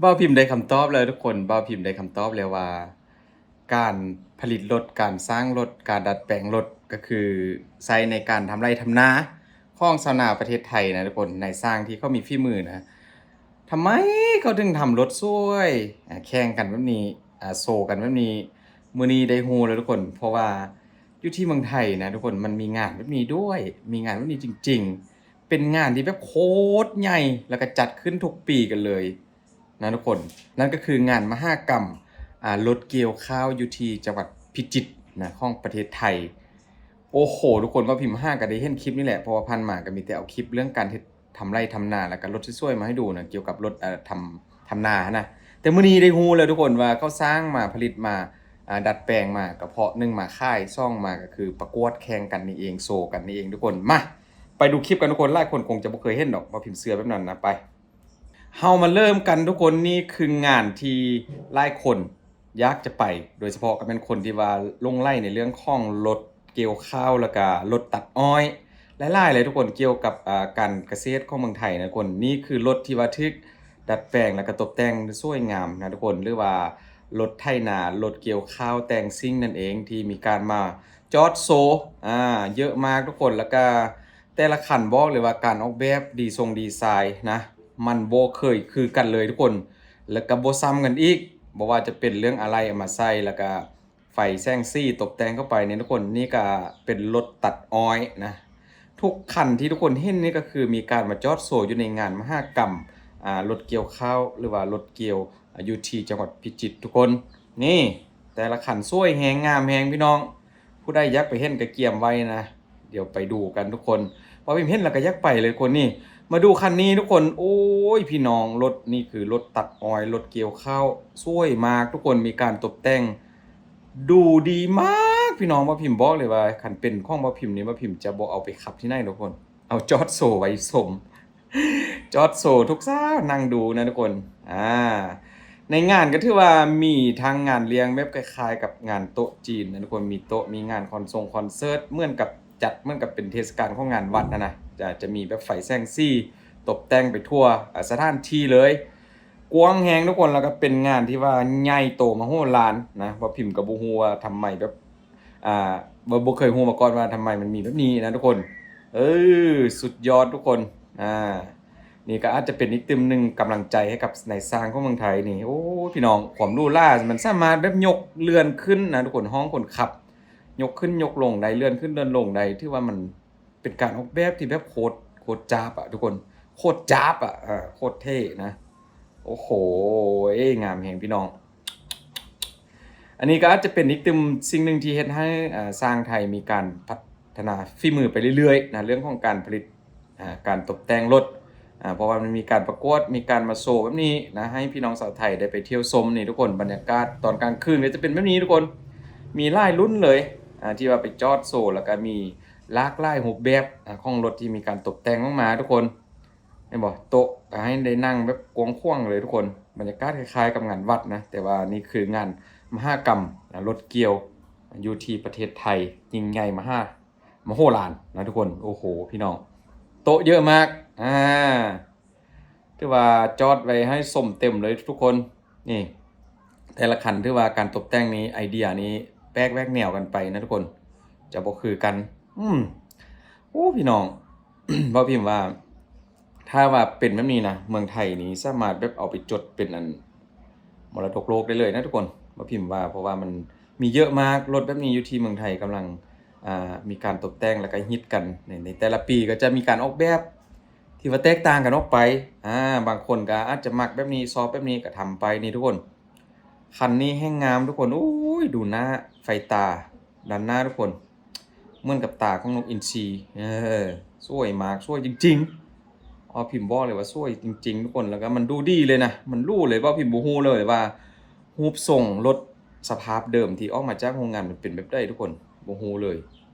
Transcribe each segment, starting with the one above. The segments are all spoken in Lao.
ບ່າວພິມໄດ້ຄຳຕອບແລ້ວທຸກຄົນ, ບ່າວພິມໄດ້ຄຳຕອບແລ້ວວ່າ ການຜະລິດລົດ, ການສ້າງລົດ, ການດັດແປງລົດ ກໍຄືໃຊ້ໃນການທຳໄຮ່ທຳນາຂອງຊາວນາປະເທດໄທນະທຸກຄົນ. ນາຍຊ່າງທີ່ເຂົາມີຝີມືນະ ທຳໄມເຂົາເຖິງທຳລົດສວຍ ອາ ແຂ່ງກັນແບບນີ້ ອາ ໂຊກັນແບບນີ້. ມື້ນີ້ໄດ້ຮູ້ແລ້ວທຸກຄົນ, ເພາະວ່າຢູ່ທີ່ເມືອງໄທນະທຸກຄົນ ມັນມີງານແບບນີ້ດ້ວຍ, ມີງານແບບນີ້ຈິງໆ. ເປັນງານທີ່ແບບໂຄດໃຫຍ່ ແລ້ວກໍຈັດຂຶ້ນທຸກປີກັນເລີຍນະທຸກຄົນ. ນັ້ນກໍຄືງານມະຫະກຳ ອາ ລົດກ່ຽວຂ້າວຢູ່ທີ່ຈັງຫວັດພິຈິດນະ ຂອງປະເທດໄທ. ໂອ້ໂຫ ທຸກຄົນ, ບ່າວພິມຫາກໍໄດ້ເຫັນຄລິບນີ້ແຫຼະ, ເພາະວ່າຜ່ານມາກໍມີແຕ່ເອົາຄລິບເລື່ອງການເຮັດ ທຳໄຮ່ທຳນາ ແລ້ວກໍລົດສວຍໆມາໃຫ້ດູນະ, ກ່ຽວກັບລົດ ເອີ ທຳ ທຳນາຫັ້ນນະ. ແຕ່ມື້ນີ້ໄດ້ຮູ້ແລ້ວທຸກຄົນວ່າ ເຂົາສ້າງມາ, ຜະລິດມາ, ອາ ດັດແປງມາ ກະເພາະໜຶ່ງມາຂາຍ, ສອງມາກໍຄືປະກວດແຂ່ງກັນນີ້ເອງ, ໂຊກັນນີ້ເອງທຸກຄົນ. ມາ ໄປດູຄລິບກັນທຸກຄົນ. ຫຼາຍຄົນຄົງຈະບໍ່ເຄີຍເຫັນດອກ, ບ່າວພິມເຊື່ອແບບນັ້ນນະ. ໄປ ເຮົາມາເລີ່ມກັນທຸກຄົນ. ນີ້ຄືງານທີ່ຫຼາຍຄົນ ຢາກຈະໄປ, ໂດຍສະເພາະກໍແມ່ນຄົນທີ່ວ່າຫຼົງໄຫຼໃນເລື່ອງຂອງລົດກ່ຽວຂ້າວ ແລ້ວກະລົດຕັດອ້ອຍ ຫຼາຍໆເລີຍທຸກຄົນ, ກ່ຽວກັບ ອາ ການກະເສດຂອງເມືອງໄທນະທຸກຄົນ. ນີ້ຄືລົດທີ່ວ່າຖືກດັດແປງ ແລ້ວກະຕົບແຕ່ງສວຍງາມນະທຸກຄົນ, ຫຼືວ່າລົດໄຖນາ, ລົດກ່ຽວຂ້າວແຕ່ງຊິ່ງນັ້ນເອງ ທີ່ມີການມາຈອດໂຊ ອາ ເຍອະມາກທຸກຄົນ. ແລ້ວກະແຕ່ລະຄັນບອກເລີຍວ່າ ການອອກແບບດີຊົງດີໄຊນະ ມັນບໍ່ເຄີຍຄືກັນເລີຍທຸກຄົນ ແລ້ວກໍບໍ່ຊ້ຳກັນອີກ. ບໍ່ວ່າຈະເປັນເລື່ອງອາໄຫຼ່ເອົາມາໃສ່ ແລ້ວກໍໄຟແສງສີຕົບແຕ່ງເຂົ້າໄປນີ້ທຸກຄົນ. ນີ້ກໍເປັນລົດຕັດອ້ອຍນະ. ທຸກຄັນທີ່ທຸກຄົນເຫັນນີ້ກໍຄືມີການມາຈອດໂຊຢູ່ໃນງານມະຫະກຳ ອາ ລົດກ່ຽວຂ້າວ ຫຼືວ່າລົດກ່ຽວ ອາ ຢູ່ທີ່ຈັງຫວັດພິຈິດທຸກຄົນ. ນີ້ແຕ່ລະຄັນສວຍແຮງ ງາມແຮງພີ່ນ້ອງ. ຜູ້ໃດຢາກໄປເຫັນກໍກຽມໄວ້ນະ. ດຽວໄປດູກັນທຸກຄົນ. ບ່າວພິມເຫັນແລ້ວກໍຢາກໄປເລີຍຄົນນີ້. ມາດູຄັນນີ້ທຸກຄົນ. ໂອ້ຍ ພີ່ນ້ອງ, ລົດນີ້ຄືລົດຕັດອ້ອຍ, ລົດກ່ຽວຂ້າວ. ສວຍມາກທຸກຄົນ, ມີການຕົບແຕ່ງດູດີມາກພີ່ນ້ອງ. ບ່າວພິມບອກເລີຍວ່າ ຄັນເປັນຂອງບ່າວພິມນີ້ ບ່າວພິມຈະບໍ່ເອົາໄປຂັບທີ່ໃນທຸກຄົນ, ເອົາຈອດໂຊໄວ້ຊົມ. ຈອດໂຊທຸກສາວນັ່ງດູນະທຸກຄົນ. ອາ ໃນງານກໍຖືວ່າມີທັງງານລ້ຽງແບບຄ້າຍໆກັບງານໂຕະຈີນນະທຸກຄົນ, ມີໂຕະ ມີງານຄອນຊົງຄອນເສີດ ເໝືອນກັບ ຈັດເໝືອນກັບເປັນເທດສະການຂອງງານວັດຫັ້ນນະ. ຈະ ຈະມີແບບໄຟແສງສີຕົບແຕ່ງໄປທົ່ວ ອາ ສະຖານທີ່ເລີຍ. ກວ້າງແຮງທຸກຄົນ, ແລ້ວກໍເປັນງານທີ່ວ່າໃຫຍ່ໂຕມະໂຫລານນະ. ບ່າວພິມກໍບໍ່ຮູ້ວ່າທຳໄມແບບ ອ່າ ບໍ່ ບໍ່ເຄີຍຮູ້ມາກ່ອນວ່າທຳໄມມັນມີແບບນີ້ນະທຸກຄົນ. ເອີ ສຸດຍອດທຸກຄົນ. ອ່າ ນີ້ກໍອາດຈະເປັນອີກຕື່ມໜຶ່ງກຳລັງໃຈໃຫ້ກັບນາຍຊ່າງຂອງເມືອງໄທນີ້. ໂອ້ ພີ່ນ້ອງ, ຄວາມຫຼູຫຼາ ມັນສາມາດແບບຍົກເລື່ອນຂຶ້ນນະທຸກຄົນ, ຫ້ອງຄົນຂັບ ຍົກຂຶ້ນຍົກລົງໄດ້, ເລື່ອນຂຶ້ນເລື່ອນລົງໄດ້. ຖືວ່າມັນເປັນການອອກແບບທີ່ແບບໂຄດ ໂຄດຈາບອະທຸກຄົນ, ໂຄດຈາບອະ ເອີ ໂຄດເທ່ນະ. ໂອ້ໂຫ ເອີ ງາມແຮງພີ່ນ້ອງ. ອັນນີ້ກໍອາດຈະເປັນອີກຕື່ມສິ່ງໜຶ່ງທີ່ເຮັດໃຫ້ ເອີ ຊ່າງໄທມີການພັດທະນາຝີມືໄປເລື້ອຍໆນະ ເລື່ອງຂອງການຜະລິດ ອາ ການຕົບແຕ່ງລົດ ອາ ເພາະວ່າມັນມີການປະກວດ ມີການມາໂຊແບບນີ້ນະ ໃຫ້ພີ່ນ້ອງຊາວໄທໄດ້ໄປທ່ຽວຊົມນີ້ທຸກຄົນ. ບັນຍາກາດຕອນກາງຄືນກໍຈະເປັນແບບນີ້ທຸກຄົນ, ມີຫຼາຍລຸ້ນເລີຍ ອາ ທີ່ວ່າໄປຈອດໂຊ ແລ້ວກໍມີຫຼາກຫຼາຍຮູບແບບ ອາ ຂອງລົດທີ່ມີການຕົບແຕ່ງອອກມາທຸກຄົນ. ເຫັນບໍ່? ໂຕະກໍໃຫ້ໄດ້ນັ່ງແບບກວ້າງຂວາງເລີຍທຸກຄົນ. ບັນຍາກາດຄ້າຍໆກັບງານວັດນະ, ແຕ່ວ່ານີ້ຄືງານມະຫະກຳ ອາ ລົດກ່ຽວ ຢູ່ທີ່ປະເທດໄທ ຍິ່ງໃຫຍ່ມະຫາ ມະໂຫລານນະທຸກຄົນ. ໂອ້ໂຫ ພີ່ນ້ອງ, ໂຕະເຍອະມາກ. ອາ ຖືວ່າຈອດໄວ້ໃຫ້ຊົມເຕັມເລີຍທຸກຄົນ. ນີ້ ແຕ່ລະຄັນຖືວ່າການຕົບແຕ່ງນີ້ ໄອເດຍນີ້ແປກແຫວກແນວກັນໄປນະທຸກຄົນ, ຈະບໍ່ຄືກັນ. ອືມ ໂອ້ ພີ່ນ້ອງ, ເວົ້າພິມວ່າ ຖ້າວ່າເປັນແບບນີ້ນະ ເມືອງໄທນີ້ສາມາດແບບເອົາໄປຈົດເປັນອັນ ມໍລະດົກໂລກໄດ້ເລີຍນະທຸກຄົນ. ເວົ້າພິມວ່າ ເພາະວ່າມັນມີເຍອະມາກ, ລົດແບບນີ້ຢູ່ທີ່ເມືອງໄທກຳລັງ ອ່າ ມີການຕົບແຕ່ງ ແລ້ວກໍຮິດກັນໃນ ໃນແຕ່ລະປີ ກໍຈະມີການອອກແບບ ທີ່ວ່າແຕກຕ່າງກັນອອກໄປ. ອາ ບາງຄົນກໍອາດຈະມັກແບບນີ້ ຊອບແບບນີ້ກໍທຳໄປ. ນີ້ທຸກຄົນ, ຄັນນີ້ແຮ່ງງາມທຸກຄົນ. ໂອ້ຍ ດູໜ້າໄຟຕາດ້ານໜ້າທຸກຄົນ, ເໝືອນກັບຕາຂອງນົກອິນຊີ. ເອີ ສວຍມາກ, ສວຍຈິງໆ. ເວົ້າພິມບອກເລີຍວ່າສວຍຈິງໆທຸກຄົນ, ແລ້ວກໍມັນດູດີເລີຍນະ, ມັນຫຼູເລີຍ. ເວົ້າພິມບໍ່ຮູ້ເລີຍວ່າ ຮູບຊົງລົດສະພາບເດີມທີ່ອອກມາຈາກໂຮງງານມັນເປັນແບບໃດທຸກຄົນ, ບໍ່ຮູ້ເລີຍ.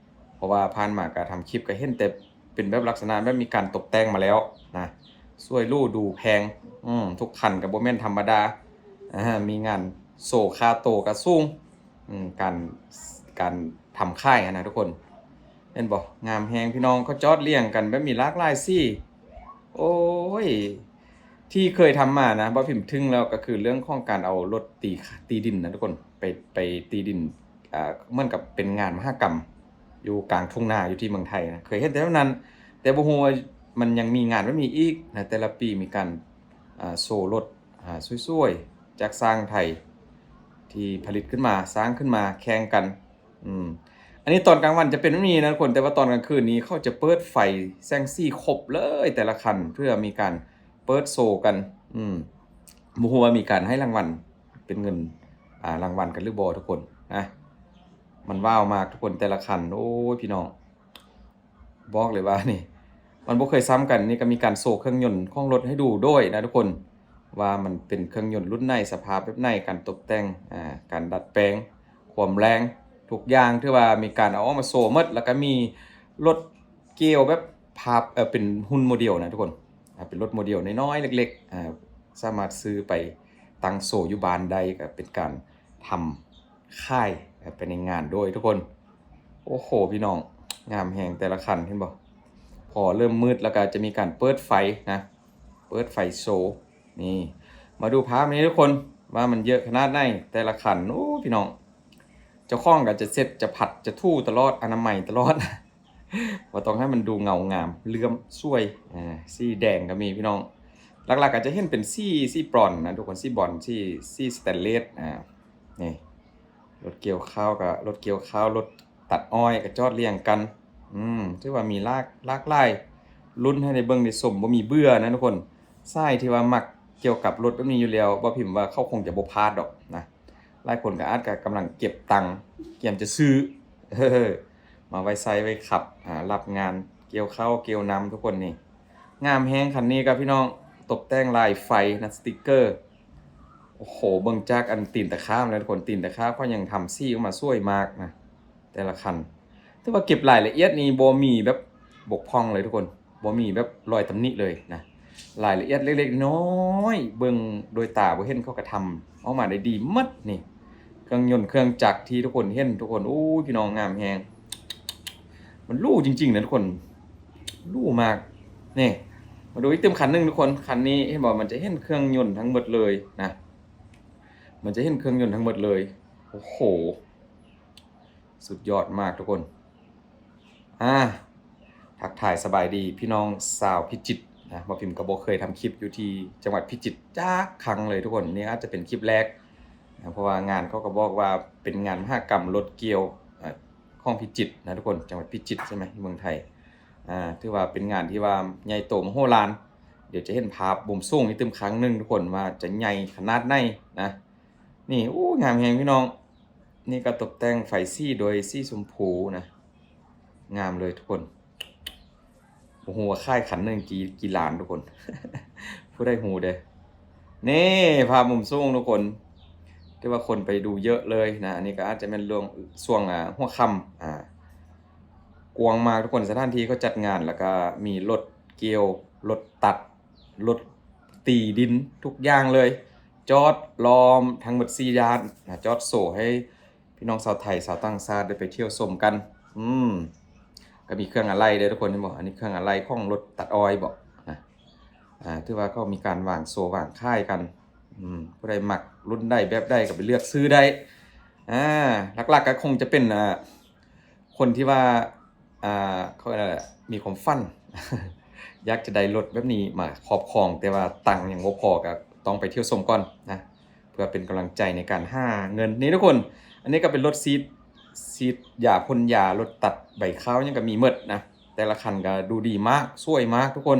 ເພາະວ່າຜ່ານມາກະທຳຄລິບກະເຫັນແຕ່ເປັນແບບລັກສະນະແບບມີການຕົບແຕ່ງມາແລ້ວນະ, ສວຍຫຼູດູແພງ. ອືມ ທຸກຄັນກະບໍ່ແມ່ນທຳມະດາ. ອາ ມີງານໂຊຄ່າໂຕກະສູງ. ອືມ ການ ການທຳຄ້າຍຫັ້ນນະທຸກຄົນ. ເຫັນບໍ່? ງາມແຮງພີ່ນ້ອງ, ເຂົາຈອດລຽງກັນແບບມີຫຼາກຫຼາຍສີ. ໂອ້ຍ ທີ່ເຄີຍທຳມານະ ບໍ່ພິມເຖິງແລ້ວ ກໍຄືເລື່ອງຂອງການເອົາລົດຕີ ຕີດິນນະທຸກຄົນ ໄປ ໄປຕີດິນ ອ່າ ເໝືອນກັບເປັນງານມະຫະກຳຢູ່ກາງທົ່ງນາຢູ່ທີ່ເມືອງໄທນະ ເຄີຍເຫັນແຕ່ແນວນັ້ນ ແຕ່ບໍ່ຮູ້ວ່າມັນຍັງມີງານແບບນີ້ອີກນະ ແຕ່ລະປີມີການ ອ່າ ໂຊລົດ ອ່າ ສວຍໆ ຈາກຊ່າງໄທທີ່ຜະລິດຂຶ້ນມາ ສ້າງຂຶ້ນມາແຂ່ງກັນ ອືມ ອັນນີ້ຕອນກາງວັນຈະເປັນແບບນີ້ນະທຸກຄົນ ແຕ່ວ່າຕອນກາງຄືນນີ້ເຂົາຈະເປີດໄຟແສງສີຄົບເລີຍແຕ່ລະຄັນ ເພື່ອມີການເປີດໂຊກັນ ອືມ ບໍ່ຮູ້ວ່າມີການໃຫ້ລາງວັນເປັນເງິນ ອ່າ ລາງວັນກັນຫຼືບໍ່ທຸກຄົນນະ ມັນວ້າວມາກທຸກຄົນ ແຕ່ລະຄັນ ໂອ້ຍ ພີ່ນ້ອງ ບອກເລີຍວ່ານີ້ ມັນບໍ່ເຄີຍຊ້ຳກັນ ນີ້ກໍມີການໂຊເຄື່ອງຍົນຂອງລົດໃຫ້ດູດ້ວຍນະທຸກຄົນ ວ່າມັນເປັນເຄື່ອງຍົນລຸ້ນໃດ ສະພາບແບບໃດ ການຕົບແຕ່ງ ອ່າ ການດັດແປງ ຄວາມແຮງ ທຸກຢ່າງ ຖືວ່າມີການເອົາອອກມາໂຊໝົດ ແລ້ວກໍມີລົດກ່ຽວແບບພາບ ເອີ ເປັນຮຸ່ນໂມເດວນະທຸກຄົນ ອ່າ ເປັນລົດໂມເດວນ້ອຍໆ ເລັກໆ ອ່າ ສາມາດຊື້ໄປຕັ້ງໂຊຢູ່ບ້ານໄດ້ ກໍເປັນການທຳຂາຍໄປໃນງານດ້ວຍທຸກຄົນ ໂອ້ໂຫ ພີ່ນ້ອງ ງາມແຮງແຕ່ລະຄັນ ເຫັນບໍ່ ພໍເລີ່ມມືດແລ້ວກໍຈະມີການເປີດໄຟນະ ເປີດໄຟໂຊ ນີ້ ມາດູພາບນີ້ທຸກຄົນ ວ່າມັນເຍອະຂະໜາດໃດ ແຕ່ລະຄັນ ໂອ້ ພີ່ນ້ອງ ເຈົ້າຂອງກໍຈະເຊັດ ຈະຜັດ ຈະຖູຕະຫຼອດ ອະນາໄມຕະຫຼອດ ບໍ່ຕ້ອງໃຫ້ມັນດູເງົາງາມ ເຫຼື້ອມ ສວຍ ອ່າ ສີແດງກໍມີພີ່ນ້ອງ ຫຼັກໆກໍຈະເຫັນເປັນສີ ສີບຣອນນະທຸກຄົນ ສີບອນ ສີ ສີສະແຕນເລດ ອ່າ ນີ້ ລົດກ່ຽວຂ້າວກໍລົດກ່ຽວຂ້າວ ລົດຕັດອ້ອຍກໍຈອດລຽງກັນ ອືມ ຖືວ່າມີຫຼາກ ຫຼາກຫຼາຍລຸ້ນໃຫ້ໄດ້ເບິ່ງໄດ້ຊົມ ບໍ່ມີເບື່ອນະທຸກຄົນ ສາຍທີ່ວ່າມັກກ່ຽວກັບລົດແບບນີ້ຢູ່ແລ້ວ ບໍ່ພິມວ່າເຂົາຄົງຈະບໍ່ພາດດອກນະ ຫຼາຍຄົນກໍອາດກະກຳລັງເກັບຕັງ ກຽມຈະຊື້ ເອີ ມາໄວ້ໃຊ້ໄວ້ຂັບ ອ່າ ຮັບງານກ່ຽວເຂົ້າກ່ຽວນຳທຸກຄົນນີ້ ງາມແຮງຄັນນີ້ກໍພີ່ນ້ອງ ຕົບແຕ່ງລາຍໄຟນະ ສະຕິກເກີ ໂອ້ໂຫ ເບິ່ງຈາກອັນຕີນຕະຂາບແລ້ວທຸກຄົນ ຕີນຕະຂາບເຂົາຍັງທຳສີອອກມາສວຍມາກນະ ແຕ່ລະຄັນ ຖືວ່າເກັບລາຍລະອຽດນີ້ບໍ່ມີແບບບົກຜ່ອງເລີຍທຸກຄົນ ບໍ່ມີແບບຮອຍຕຳໜິເລີຍນະ ລາຍລະອຽດເລັກໆນ້ອຍໆ ເບິ່ງໂດຍຕາບໍ່ເຫັນ ເຂົາກໍທຳອອກມາໄດ້ດີໝົດນີ້ ເຄື່ອງຍົນເຄື່ອງຈັກທີ່ທຸກຄົນເຫັນ ທຸກຄົນ ໂອ້ຍ ພີ່ນ້ອງ ງາມແຮງ ມັນຫຼູ່ຈິງໆນະທຸກຄົນ ຫຼູ່ມາກ ນີ້ ມາດູອີກຕື່ມຄັນໜຶ່ງທຸກຄົນ ຄັນນີ້ເຫັນບໍ່ ມັນຈະເຫັນເຄື່ອງຍົນທັງໝົດເລີຍນະ ມັນຈະເຫັນເຄື່ອງຍົນທັງໝົດເລີຍ ໂອ້ໂຫ ສຸດຍອດມາກທຸກຄົນ ອ່າ ທັກທາຍສະບາຍດີພີ່ນ້ອງຊາວພິຈິດນະ ບໍ່ພິມກໍບໍ່ເຄີຍທຳຄລິບຢູ່ທີ່ຈັງຫວັດພິຈິດຈັກຄັ້ງເລີຍທຸກຄົນ ນີ້ອາດຈະເປັນຄລິບແລກນະ ເພາະວ່າງານເຂົາກໍບອກວ່າເປັນງານມະຫະກຳລົດກ່ຽວ ເອີ ຂອງພິຈິດນະທຸກຄົນ ຈັງຫວັດພິຈິດໃຊ່ໄໝ ເມືອງໄທ ອ່າ ຖືວ່າເປັນງານທີ່ວ່າໃຫຍ່ໂຕມະໂຫລານ ດຽວຈະເຫັນພາບມຸມສູງອີກຕື່ມຄັ້ງໜຶ່ງທຸກຄົນ ວ່າຈະໃຫຍ່ຂະໜາດໃດນະ ນີ້ ໂອ້ ງາມແຮງພີ່ນ້ອງ ນີ້ກໍຕົບແຕ່ງໄຟສີໂດຍສີຊົມພູນະ ງາມເລີຍທຸກຄົນ ບໍ່ຮູ້ວ່າຂາຍຄັນໜຶ່ງກີ່ ກີ່ລ້ານທຸກຄົນ ຜູ້ໃດຮູ້ເດີ້ ນີ້ພາບມຸມສູງທຸກຄົນ ຖືວ່າຄົນໄປດູເຍອະເລີຍນະ ອັນນີ້ກໍອາດຈະແມ່ນລວງ ຊ່ວງ ອ່າ ຫົວຄ່ຳ ອ່າ ກວ້າງມາກທຸກຄົນ ສະຖານທີ່ເຂົາຈັດງານ ແລ້ວກໍມີລົດກ່ຽວ ລົດຕັດ ລົດຕີດິນ ທຸກຢ່າງເລີຍ ຈອດລ້ອມທັງໝົດສີ່ດ້ານນະ ຈອດໂຊໃຫ້ ພີ່ນ້ອງຊາວໄທ ຊາວຕ່າງຊາດໄດ້ໄປທ່ຽວຊົມກັນ ອືມ ກໍມີເຄື່ອງອາໄຫຼ່ເດ້ທຸກຄົນ ເຫັນບໍ່ ອັນນີ້ເຄື່ອງອາໄຫຼ່ຂອງລົດຕັດອ້ອຍບໍ ນະ ອ່າ ຖືວ່າເຂົາມີການວາງໂຊວາງຂາຍກັນ ອືມ ຜູ້ໃດມັກລຸ້ນໃດແບບໃດກໍໄປເລືອກຊື້ໄດ້ ອ່າ ຫຼັກໆກໍຄົງຈະເປັນ ອ່າ ຄົນທີ່ວ່າ ອ່າ ເຂົາເອີ້ນວ່າມີຄວາມຝັນ ຢາກຈະໄດ້ລົດແບບນີ້ມາຄອບຄອງ ແຕ່ວ່າຕັງຍັງບໍ່ພໍ ກໍຕ້ອງໄປທ່ຽວຊົມກ່ອນນະ ເພື່ອເປັນກຳລັງໃຈໃນການຫາເງິນ ນີ້ທຸກຄົນ ອັນນີ້ກໍເປັນລົດສີດ ສີດຢາ ພົ່ນຢາ ລົດຕັດໃບຂ້າວ ຫຍັງກໍມີໝົດນະ ແຕ່ລະຄັນກໍດູດີມາກ ສວຍມາກທຸກຄົນ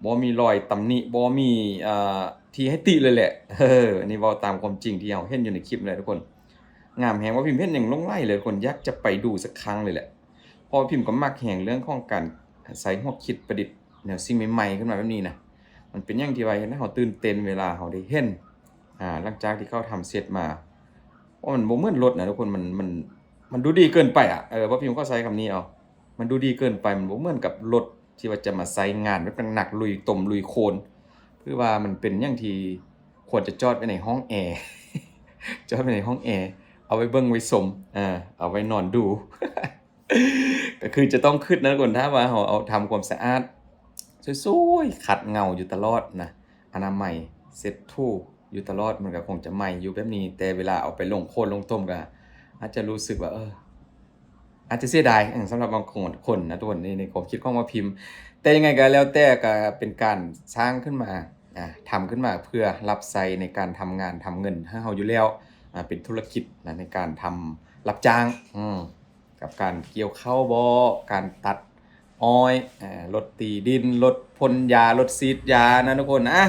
ບໍ່ມີຮອຍຕຳໜິ ບໍ່ມີ ເອີ ທີ່ໃຫ້ຕິເລີຍແຫຼະ ເອີ ອັນນີ້ເວົ້າຕາມຄວາມຈິງທີ່ເຮົາເຫັນຢູ່ໃນຄລິບແຫຼະທຸກຄົນ ງາມແຮງ ວ່າພິມເຫັນຫຍັງຫຼົງໄຫຼເລີຍທຸກຄົນ ຢາກຈະໄປດູສັກຄັ້ງເລີຍແຫຼະ ເພາະວ່າພິມກໍມັກແຮງເລື່ອງຂອງການໃຊ້ຫົວຄິດປະດິດແນວສິ່ງໃໝ່ໆຂຶ້ນມາແບບນີ້ນະ ມັນເປັນຫຍັງທີ່ວ່າເຮັດໃຫ້ເຮົາຕື່ນເຕັ້ນເວລາເຮົາໄດ້ເຫັນ ອ່າ ຫຼັງຈາກທີ່ເຂົາທຳເສັດມາ ເພາະມັນບໍ່ເໝືອນລົດນະທຸກຄົນ ມັນ ມັນ ມັນດູດີເກີນໄປອະ ເອີ ວ່າພິມຂໍໃຊ້ຄຳນີ້ເອົາ ມັນດູດີເກີນໄປ ມັນບໍ່ເໝືອນກັບລົດທີ່ວ່າຈະມາໃຊ້ງານແບບໜັກໆ ລຸຍຕົມລຸຍໂຄນ ຄືວ່າມັນເປັນຫຍັງທີ່ຄວນຈະຈອດໄວ້ໃນຫ້ອງແອ ຈອດໄວ້ໃນຫ້ອງແອ ເອົາໄວ້ເບິ່ງໄວ້ຊົມ ເອີ ເອົາໄວ້ນອນດູ ກໍຄືຈະຕ້ອງຄິດນະທຸກຄົນ ຖ້າວ່າເຮົາເອົາທຳຄວາມສະອາດ ສວຍໆ ຂັດເງົາຢູ່ຕະຫຼອດນະ ອະນາໄມເຊັດຖູຢູ່ຕະຫຼອດ ມັນກໍຄົງຈະໃໝ່ຢູ່ແບບນີ້ ແຕ່ເວລາເອົາໄປລົງໂຄນລົງຕົມກໍອາດຈະຮູ້ສຶກວ່າ ເອີ ອາດຈະເສຍດາຍ ເອີ ສຳລັບບາງຄົນ ຄົນນະທຸກຄົນ ໃນ ໃນຄວາມຄິດຂອງບ່າວພິມ. ແຕ່ຍັງໄງກໍແລ້ວແຕ່ ກໍເປັນການສ້າງຂຶ້ນມາ ອ່າ ທຳຂຶ້ນມາເພື່ອຮັບໃຊ້ໃນການທຳງານທຳເງິນໃຫ້ເຮົາຢູ່ແລ້ວ ອ່າ ເປັນທຸລະກິດນະ ໃນການທຳຮັບຈ້າງ ອືມ ກັບການກ່ຽວເຂົ້າບໍ ການຕັດອ້ອຍ ເອີ ລົດຕີດິນ ລົດພົ່ນຢາ ລົດສີດຢານະທຸກຄົນ. ອ່ະ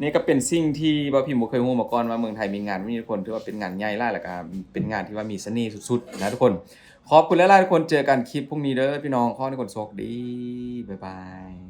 ນີ້ກໍເປັນສິ່ງທີ່ບ່າວພິມບໍ່ເຄີຍຮູ້ມາກ່ອນວ່າເມືອງໄທມີງານແບບນີ້ທຸກຄົນ ຖືວ່າເປັນງານໃຫຍ່ຫຼາຍ ແລ້ວກໍເປັນງານທີ່ວ່າມີສະເໜ່ສຸດໆນະທຸກຄົນ. ຂອບຄຸນຫຼາຍໆທຸກຄົນ ເຈີກັນຄລິບພວກນີ້ເດີພີ່ນ້ອງ ຂໍໃຫ້ທຸກຄົນໂຊກດີ ບາຍບາຍ.